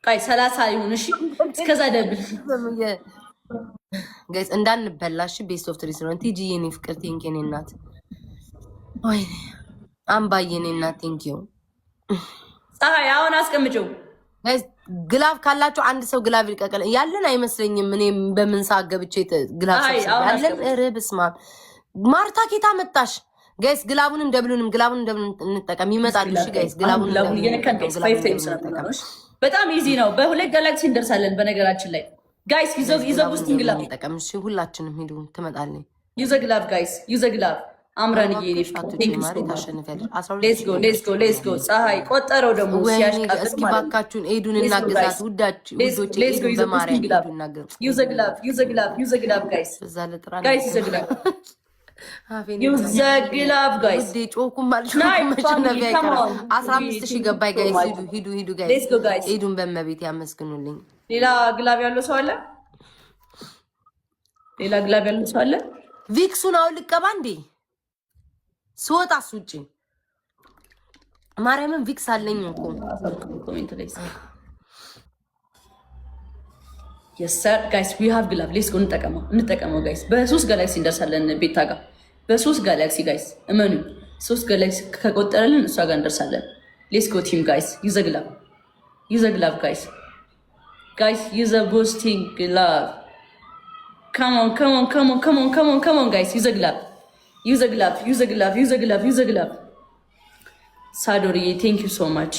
ቆይ 30 ይሁን። እሺ እስከዛ double Guys እንዳንበላሽ best of three ስለሆነ ቲጂ የኔ ፍቅር thank የኔ እናት፣ ወይ አምባ የኔ እናት thank you። ፀሐይ አሁን አስቀምጪው። Guys glove ካላችሁ አንድ ሰው glove ይልቀቅል። ያለን አይመስለኝም። እኔ በምን ሰዓት ገብቼ glove ያለን? ኧረ በስመ አብ ማርታ ኬታ መጣሽ? Guys glove ኡንም double ኡንም glove ኡን double ኡን እንጠቀም። ይመጣሉ። እሺ guys glove ኡን glove ኡን እየነካን guys five times ነው። በጣም easy ነው። በሁለት ጋላክሲ እንደርሳለን። በነገራችን ላይ guys use a boosting glove እንጠቀም። እሺ ሁላችንም ሂዱ፣ ትመጣለች። Use a glove guys፣ use a glove አምራን የኔ let's go let's go let's go። ፀሐይ ቆጠረው ደግሞ ሲያሽቃብጥ። እስኪ ባካችሁን ኤዱን እናግዛት ውዳች ውዶች፣ ኤዱን በማርያም ኤዱን እናግዛት። Use a glove፣ use a glove፣ use a glove guys፣ guys use a glove፣ use a glove guys። ውዴ ጮኩም አልጮኩም መሸነፊያ አይቀርም። 15,000 ገባይ guys። ሂዱ ሂዱ ሂዱ guys፣ ኤዱን በመቤት ያመስግኑልኝ። ሌላ glove ያለው ሰው አለ? ሌላ glove ያለው ሰው አለ? Vicks ኡን አሁን ልቀባ እንዴ? ስወጣስ ውጭ ማርያምን Vicks አለኝ እኮ። Comment ላይ yes sir guys, we have glove, let's go። እንጠቀመው እንጠቀመው guys። በሶስት ጋላክሲ እንደርሳለን ቤታ ጋር፣ በሶስት galaxy guys፣ እመኑ። ሶስት ጋላክሲ ከቆጠረልን እሷ ጋር እንደርሳለን። Let's go team guys፣ use a glove፣ use a glove guys፣ guys use a boosting glove። Come on, come on, come on, come on, come on, come on guys፣ use a glove፣ use a glove፣ use a glove፣ use a glove፣ use a glove። ሳዶርዬ thank you so much።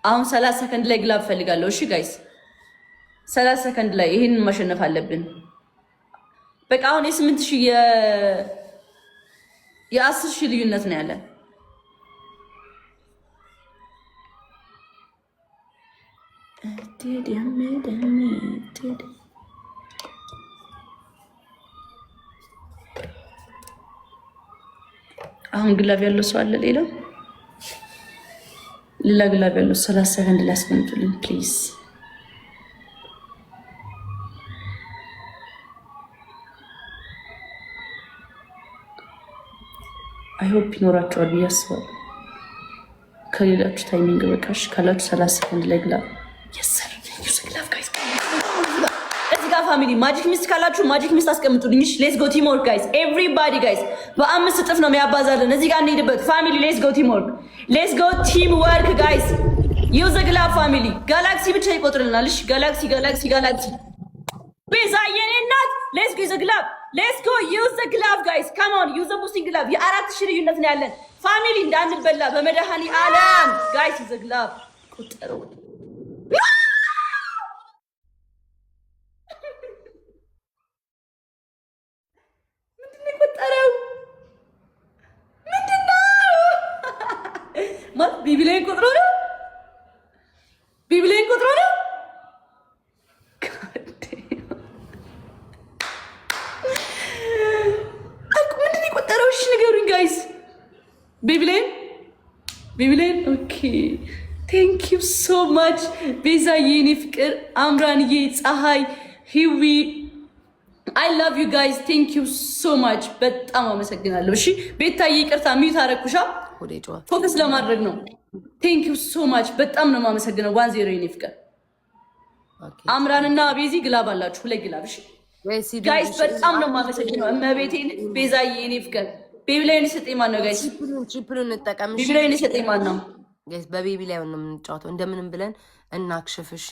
አሁን 30 ሰከንድ ላይ glove ፈልጋለሁ። እሺ guys፣ 30 ሰከንድ ላይ ይሄንን ማሸነፍ አለብን። በቃ አሁን የ8,000 የ10,000 ልዩነት ነው ያለን። አሁን glove ያለው ሰው አለ? ሌላ ሌላ glove ያለው 30 ሰከንድ ላይ አስቀምጡልኝ please። I hope ይኖራቸዋል ብዬ አስባለሁ። ከሌላችሁ timing በቃሽ፣ ካላችሁ 30 ሰከንድ ላይ glove። Yes sir, use glove guys። እዚህ ጋር family magic mist ካላችሁ magic mist አስቀምጡልኝ። እሺ let's go team work guys፣ everybody guys። በአምስት እጥፍ ነው የሚያባዛልን። እዚህ ጋር እንሄድበት family። Let's go team work፣ let's go team work guys። Use glove family። Galaxy ብቻ ይቆጥርልናል። እሺ galaxy፣ galaxy፣ galaxy። ቤዛ የኔ እናት let's go use glove፣ let's go use glove guys፣ come on, use boosting glove። የ4,000 ልዩነት ነው ያለን family፣ እንዳንበላ በመድኃኒ ዓለም guys use glove። ቁጠረው። ምንድን ነው የቆጠረው? ምንድን ነው ማለት baby ላይ ቆጥሮ ነው? Baby ላይ ቆጥሮ ነው? ምንድን ነው የቆጠረው? እሺ ንገሩኝ guys። Baby ላይን፣ baby ላይን። Okay, thank you so much ቤዛዬ፣ የኔ ፍቅር፣ አምራንዬ፣ ፀሐይ፣ ሂዊ፣ I love you guys, thank you so much፣ በጣም አመሰግናለሁ። እሺ ቤታዬ፣ ይቅርታ mute አረኩሻ፣ focus ለማድረግ ነው። Thank you so much፣ በጣም ነው የማመሰግነው። 1-0 የኔ ፍቅር። አምራንና ቤዚ glove አላችሁ፣ ሁለት glove። እሺ guys በጣም ነው የማመሰግነው። እመቤቴን ቤዛዬ፣ የኔ ፍቅር። Baby lion የሰጠኝ ማን ነው guys? Triple ኡን እንጠቀም። Baby lion የሰጠኝ ማን ነው? Guys በ baby lion ነው የምንጫወተው። እንደምንም ብለን እናክሽፍ። እሺ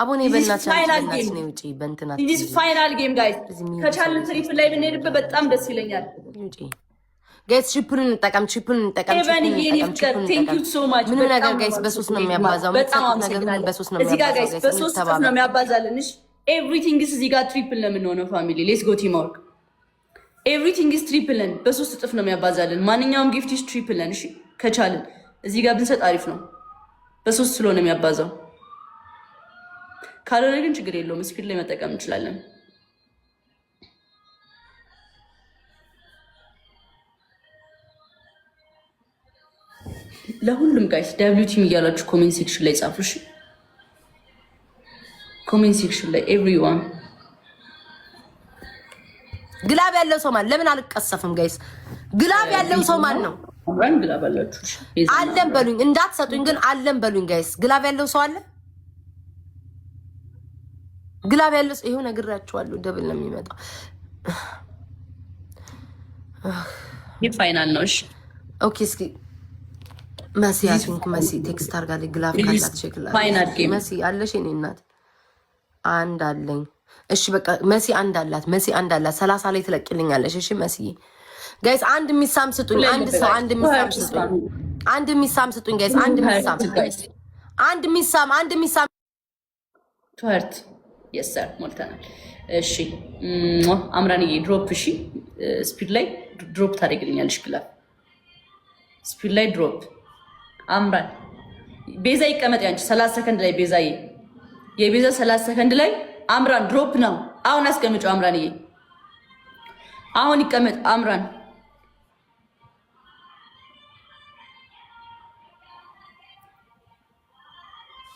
አቦኔ በእናትሽ በእናትሽ ነው ውጪ። በእንትና This final game guys፣ ከቻልን triple ላይ ብንሄድበት በጣም ደስ ይለኛል። ውጪ። Guys triple ኡን እንጠቀም፣ triple ኡን እንጠቀም። ኤቨን የኔ ፍቅር thank you so much። ምንም ነገር guys በሶስት ነው የሚያባዛው። በጣም አመሰግናለሁ። በሶስት ነው እዚህ ጋር guys በሶስት እጥፍ ነው የሚያባዛልን። እሺ everything is እዚህ ጋር triple ነው የምንሆነው family። Let's go team work፣ everything is triple ን በሶስት እጥፍ ነው የሚያባዛልን። ማንኛውም gift is triple ን። እሺ ከቻልን እዚህ ጋር ብንሰጥ አሪፍ ነው፣ በሶስት ስለሆነ የሚያባዛው። ካልሆነ ግን ችግር የለውም፣ speed ላይ መጠቀም እንችላለን። ለሁሉም guys W team እያላችሁ comment section ላይ ጻፉ። እሺ comment section ላይ everyone። Glove ያለው ሰው ማን? ለምን አልቀሰፍም? Guys glove ያለው ሰው ማን ነው? አምራን glove አላችሁ። አለን በሉኝ፣ እንዳትሰጡኝ ግን አለን በሉኝ guys። Glove ያለው ሰው አለ? Glove ያለው ሰው ይኸው ነግራችኋለሁ። Double ነው የሚመጣው። ይህ final ነው። እሺ። Okay፣ እስኪ መሲ፣ I think መሲ text አድርጋለች። Glove ካላት check Final game። መሲ አለሽ? የኔ እናት አንድ አለኝ። እሺ በቃ መሲ አንድ አላት። መሲ አንድ አላት። 30 ላይ ትለቅልኛለሽ። እሺ መስዬ። Guys፣ አንድ የሚሳም ስጡኝ። አንድ ሰው አንድ የሚሳም ስጡኝ። አንድ የሚሳም ስጡኝ guys። አንድ የሚሳም፣ አንድ የሚሳም፣ አንድ የሚሳም። Two heart, yes sir፣ ሞልተናል። እሺ አምራንዬ drop። እሺ፣ speed ላይ drop ታደርግልኛለሽ። Glove speed ላይ drop። አምራን፣ ቤዛ ይቀመጥ ያንቺ 30 ሰከንድ ላይ። ቤዛዬ፣ የቤዛ 30 ሰከንድ ላይ አምራን drop ነው። አሁን አስቀምጪው አምራንዬ፣ አሁን ይቀመጥ አምራን።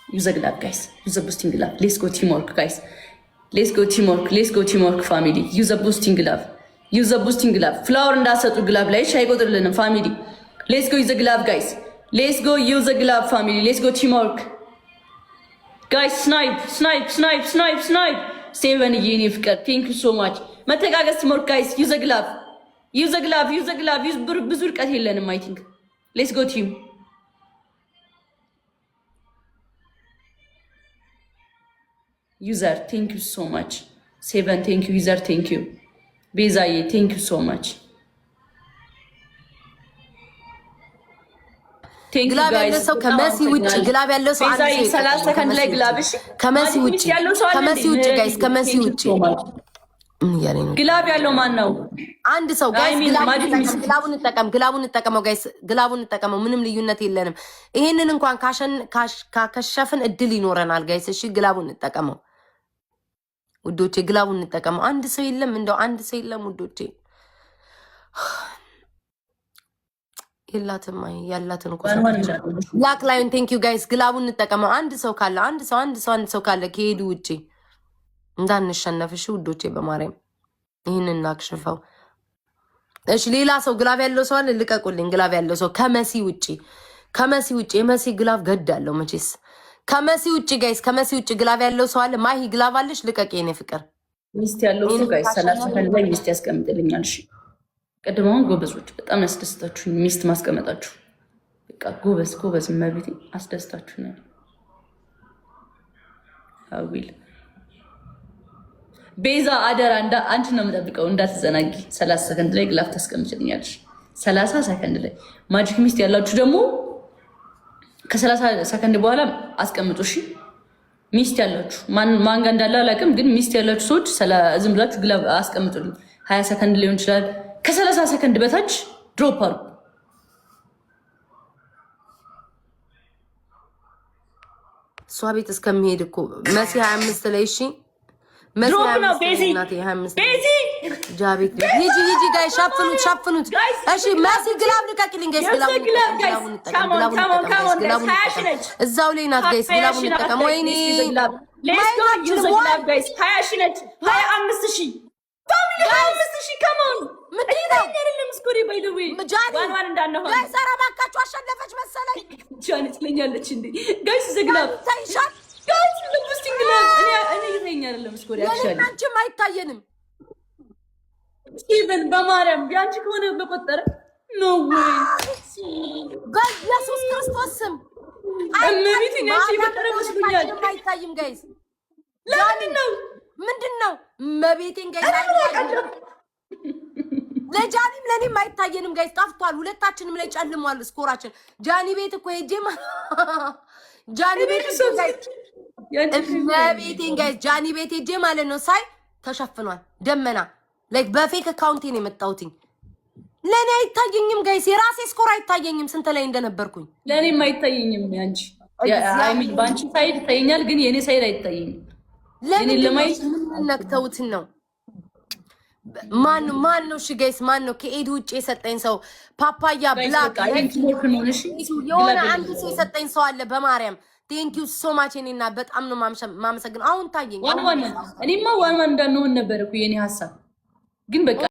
Use a glove guys, use a boosting glove. Let's go teamwork guys, let's go teamwork, let's go teamwork family. Use a boosting glove, use a boosting glove. Flower እንዳሰጡ glove ላይ አይቆጥርልንም family። Let's go, use a glove guys, let's go, use a glove family. Let's go teamwork guys. Snipe, snipe, snipe, snipe, snipe። ሴቨን የኔ ፍቅር፣ thank you so much። መተጋገዝ፣ teamwork guys። Use a glove, use a glove, use a glove። ብዙ ርቀት የለንም I think። Let's go team። User, thank you so much። ሴቨን, thank you። User, thank you። ቤዛዬ, thank you so much። Glove ያለው ሰው ከመሲ ውጭ፣ glove ያለው ሰው አንድ ሰው። 30 ሰከንድ ላይ glove። እሺ። ከመሲ ውጭ፣ ከመሲ ውጭ guys፣ ከመሲ ውጭ ምን እያለኝ ነው? Glove ያለው ማን ነው? አንድ ሰው guys፣ glove ኡን እንጠቀም፣ glove ኡን እንጠቀመው guys፣ glove ኡን እንጠቀመው። ምንም ልዩነት የለንም። ይሄንን እንኳን ካከሸፍን እድል ይኖረናል guys። እሺ፣ glove ኡን እንጠቀመው ውዶቼ፣ glove ኡን እንጠቀመው። አንድ ሰው የለም፣ እንደው አንድ ሰው የለም ውዶቼ። የላትም። አይ ያላትን እኮ Black Lion, thank you guys። Glove ኡን እንጠቀመው። አንድ ሰው ካለ፣ አንድ ሰው፣ አንድ ሰው፣ አንድ ሰው ካለ ከሄዱ ውጪ እንዳንሸነፍ። እሺ ውዶቼ፣ በማርያም ይህንን እናክሽፈው። እሺ፣ ሌላ ሰው glove ያለው ሰው አለ? ልቀቁልኝ። Glove ያለው ሰው ከመሲ ውጪ፣ ከመሲ ውጪ። የመሲ glove ገድ አለው መቼስ። ከመሲ ውጪ guys፣ ከመሲ ውጪ glove ያለው ሰው አለ? ማሂ፣ glove አለሽ? ልቀቅ የኔ ፍቅር። Mist ያለው ሰው guys፣ 30 ሰከንድ ላይ mist ያስቀምጥልኛል። እሺ፣ ቅድም አሁን ጎበዞች፣ በጣም ያስደስታችሁ mist ማስቀመጣችሁ። በቃ ጎበዝ ጎበዝ፣ መቤቴ አስደስታችሁ ነው። አዊል ቤዛ አደራ፣ አንቺን ነው የምጠብቀው፣ እንዳትዘናጊ። 30 ሰከንድ ላይ glove ታስቀምጭልኛለሽ። 30 ሰከንድ ላይ magic mist ያላችሁ ደግሞ ከ30 ሰከንድ በኋላ አስቀምጡ። እሺ፣ mist ያላችሁ ማን ጋር እንዳለ አላውቅም፣ ግን mist ያላችሁ ሰዎች ዝም ብላችሁ glove አስቀምጡልኝ። 20 ሰከንድ ሊሆን ይችላል። ከ30 ሰከንድ በታች drop አድርጉ። እሷ ቤት እስከሚሄድ እኮ መሲ 25 ላይ፣ እሺ መሲ። Drop ነው ቤዚ። ቤዚ። ጃቤት ሂጂ ሂጂ guys፣ ሸፍኑት ሸፍኑት። እሺ መሲ glove ልቀቂልኝ guys፣ glove ኡን እንጠቀም፣ glove ኡን እንጠቀም፣ glove ኡን እንጠቀም። እዛው ላይ ናት guys፣ glove ኡን እንጠቀም። ወይኔ። 20,000 ነች። 25,000 family፣ 25,000፣ come on። ምንድን ነው? አይደለም score by the way። ጃኒ። 1-1 እንዳንሆን። Guys፣ ኧረ እባካችሁ፣ አሸነፈች መሰለኝ። ጃኒ ትለኛለች እንዴ? Guys, the glove. ታይሻል። Guys, the boosting glove። እኔ እየተኛ አይደለም score actually። የኔና አንቺም አይታየንም። ስቲቨን፣ በማርያም ቢያንቺ ከሆነ በቆጠረ፣ no way። በኢየሱስ ክርስቶስ ስም። እመቤቴን፣ ያንቺ የቆጠረ መስሎኛል። አይታይም guys። ለምንድን ነው? ምንድን ነው? መቤቴን guys፣ አይታይም። ለጃኒም ለእኔም አይታየንም guys፣ ጠፍቷል። ሁለታችንም ላይ ጨልሟል score ኣችን። ጃኒ ቤት እኮ ሄጄ፣ ጃኒ ቤት guys፣ እመቤቴን guys፣ ጃኒ ቤት ሄጄ ማለት ነው ሳይ ተሸፍኗል ደመና። Like በ fake account ኤ ነው የመጣሁትኝ። ለእኔ አይታየኝም guys፣ የራሴ score አይታየኝም ስንት ላይ እንደነበርኩኝ። ለእኔም አይታየኝም። ያንቺ፣ I mean በአንቺ side ይታየኛል፣ ግን የእኔ side አይታየኝም። ለምን? ለማየት ምን ነክተውትን ነው? ማን ማን ነው? እሺ guys፣ ማን ነው ከኤድ ውጭ የሰጠኝ ሰው? ፓፓያ ብላክ የሆነ አንድ ሰው የሰጠኝ ሰው አለ። በማርያም thank you so much እኔና በጣም ነው ማመሰግነው። አሁን ታየኝ። 1-1፣ እኔማ 1-1 እንዳንሆን ነበር እኮ የኔ ሀሳብ፣ ግን በቃ።